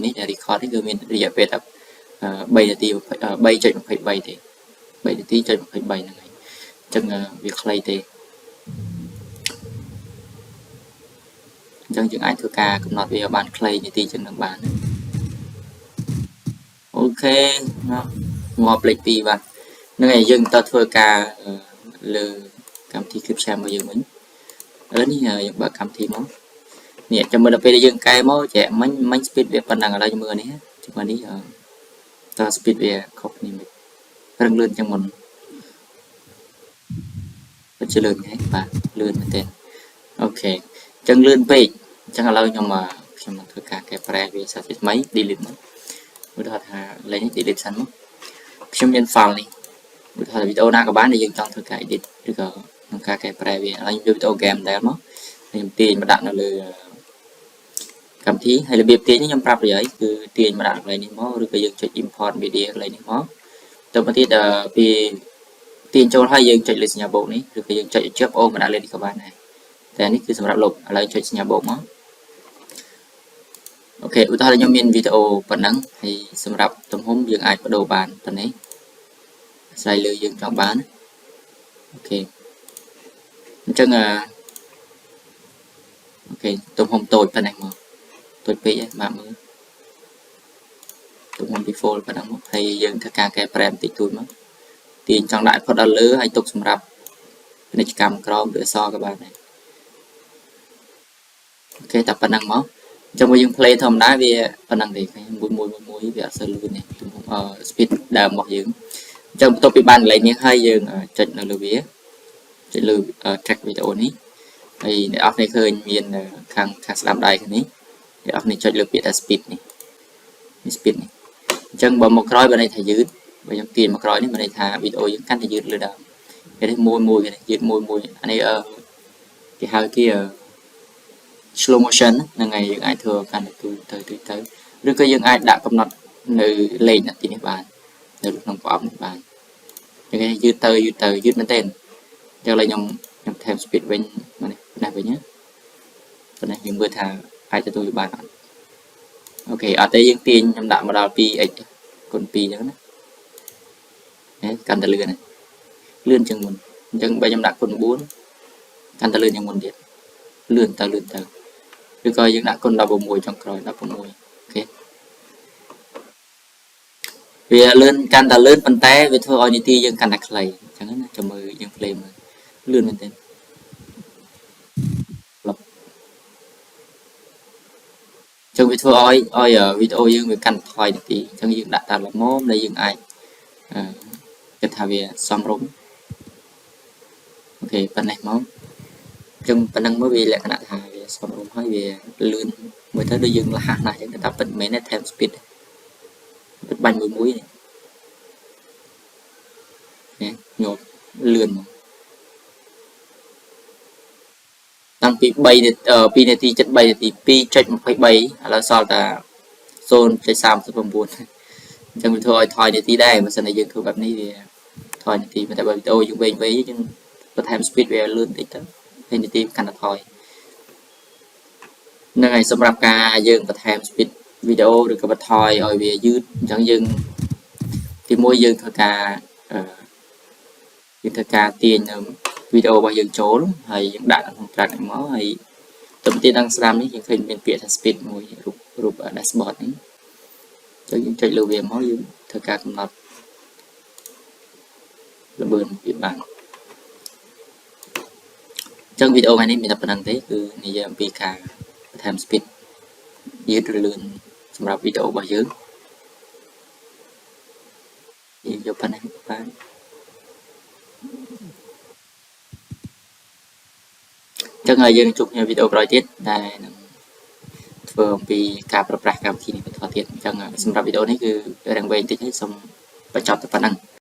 នេះដែល record នេះគឺមានរយៈពេលតែ3នាទី3.23ទេ3នាទីចុច23ហ្នឹងហើយអញ្ចឹងវាខ្លីទេអញ្ចឹងយើងអាចធ្វើការកំណត់វាបានខ្លីនាទីជាងនឹងបាន OK ងាប់លេខ2បាទហ្នឹងហើយយើងតើធ្វើការលើកម្មវិធី Clipchamp របស់យើងវិញឥឡូវនេះយើងបើកកម្មវិធីមកនេះចាំមើលដល់ពេលយើងកែមកចែកមិញមិញ speed វាប៉ុណ្ណឹងឥឡូវមើលនេះចាំនេះតើ speed វាខុសគ្នាមិនរឹងលឿនជាងមុនពិតជាលឿនហ៎បាទលឿនមែនទែន OK អញ្ចឹងលឿនពេកអញ្ចឹងឥឡូវខ្ញុំខ្ញុំនឹងធ្វើការកែប្រែវាសាជាថ្មី delete មកឧទាហរណ៍ថាលេងនេះ delete សិនមកខ្ញុំមាន file នេះឧទាហរណ៍វីដេអូណាក៏បានដែលយើងចង់ធ្វើការ edit ឬក៏ក្នុងការកែប្រែវាឥឡូវខ្ញុំយកវីដេអូ game ដែលមកខ្ញុំទាញមកដាក់នៅលើកម្មវិធីហើយរបៀបទាញនេះខ្ញុំប្រាប់ហើយគឺទាញមកដាក់កន្លែងនេះមកឬក៏យើងចុច import media កន្លែងនេះមកទៅមកទៀតពីទាញចូលហើយយើងចុចលើសញ្ញាបូកនេះឬក៏យើងចុចឲ្យជាប់អូមកដាក់លើនេះក៏បានដែរតែនេះគឺសម្រាប់លុបឥឡូវចុចសញ្ញាបូកមក OK ឧទាហរណ៍ខ្ញុំមានវីដេអូប៉ុណ្ណឹងហើយសម្រាប់ទំហំយើងអាចបដូរបានប៉ុណ្ណេះអាស្រ័យលើយើងចង់បាន OK អញ្ចឹង OK ទំហំតូចប៉ុណ្ណេះមកតូចពេកហ្នឹងបាទមើលទំហំ default ប៉ុណ្ណឹងមកហើយយើងធ្វើការកែប្រែបន្តិចតួចមកទាញចង់ដាក់ផុតដល់លើហើយទុកសម្រាប់ពាណិជ្ជកម្មក្រោមឬអក្សរក៏បានដែរ OK តែប៉ុណ្ណឹងមកអញ្ចឹងបើយើង play ធម្មតាវាប៉ុណ្ណឹងទេមួយមួយមួយមួយវាអត់សូវលឿនទេទំហំ speed ដើមរបស់យើងអញ្ចឹងបន្ទាប់ពីបានកន្លែងនេះហើយយើងចុចនៅលើវាចុចលើ track វីដេអូនេះហើយអ្នកនរគ្នាឃើញមានខាងខាងស្ដាំដៃខាងនេះអ្នកនរគ្នាចុចលើពាក្យថា speed នេះនេះ speed នេះអញ្ចឹងបើមកក្រោយបើន័យថាយឺតបើខ្ញុំទាញមកក្រោយនេះបើន័យថាវីដេអូយើងកាន់តែយឺតលើដើមគេនេះមួយមួយគេយឺតមួយមួយអានេះអឺគេហៅគេ slow motion ហ្នឹងហើយយើងអាចធ្វើកាន់តែទូទៅទៅទៅឬក៏យើងអាចដាក់កំណត់នៅលេខនៅទីនេះបាននៅក្នុងប្រអប់នេះបានអញ្ចឹងយឺតទៅយឺតទៅយឺតមែនទែនអញ្ចឹងឥឡូវខ្ញុំខ្ញុំថែម speed វិញនេះនេះវិញណាប៉ុណ្ណេះយើងមើលថាអាចទទួលយកបានអត់ OK អត់ទេយើងទាញខ្ញុំដាក់មកដល់ 2x គុណ2អញ្ចឹងណាកាន់តែលឿនលឿនជាងមុនអញ្ចឹងបើខ្ញុំដាក់គុណ4កាន់តែលឿនជាងមុនទៀតលឿនទៅលឿនទៅឬក៏យើងដាក់គុណ16ចុងក្រោយ16 OK វាលឿនកាន់តែលឿនប៉ុន្តែវាធ្វើឲ្យនីតិយើងកាន់តែខ្លីអញ្ចឹងណាចាំមើលយើង play មើលលឿនមែនទែនលប់ចឹងវាធ្វើឲ្យឲ្យវីដេអូយើងវាកាន់ថយនាទីអញ្ចឹងយើងដាក់តាមល្មមដែលយើងអាចគិតថាវាសមរម្យ OK ប៉ុណ្ណេះមកចឹងប៉ុណ្ណឹងមកវាលក្ខណៈថាវាសមរម្យហើយវាលឿនមើលទៅដូចយើងលះណាស់ចឹងតែពិតមិនមែនទេថែម speed ពិតបាញ់មួយមួយនេះញាប់លឿនមកតាំងពី3 2នាទី73នាទី2.23ឥឡូវសល់តែ0.39អញ្ចឹងវាធ្វើឲ្យថយនាទីដែរបើសិនជាយើងធ្វើបែបនេះវាថយនាទីតែបើវីដេអូយើងវែងវែងយើងបន្ថែម speed វាលឿនតិចទៅហើយនាទីកាន់តែថយហ្នឹងហើយសម្រាប់ការយើងបន្ថែម speed វីដេអូឬក៏បន្ថយឲ្យវាយឺតអញ្ចឹងយើងទីមួយយើងធ្វើការយើងធ្វើការទាញនៅវីដេអូរបស់យើងចូលហើយយើងដាក់ក្នុង track នេះមកហើយទៅទៀតដល់ស្ដាំនេះយើងឃើញមានពាក្យថា speed មួយរូបរូប dashboard នេះអញ្ចឹងយើងចុចលើវាមកយើងធ្វើការកំណត់ល្បឿនវាបានអញ្ចឹងវីដេអូថ្ងៃនេះមានតែប៉ុណ្្នឹងទេគឺនិយាយអំពីការបន្ថែម speed យឺតឬលឿនសម្រាប់វីដេអូរបស់យើងយើងយកប៉ុណ្ណេះបានចឹងហើយយើងជួបគ្នាវីដេអូក្រោយទៀតដែលនឹងធ្វើអំពីការប្រើប្រាស់កម្មវិធីនេះបន្តទៀតអញ្ចឹងសម្រាប់វីដេអូនេះគឺរាងវែងតិចហើយសូមបញ្ចប់តែប៉ុណ្្នឹង។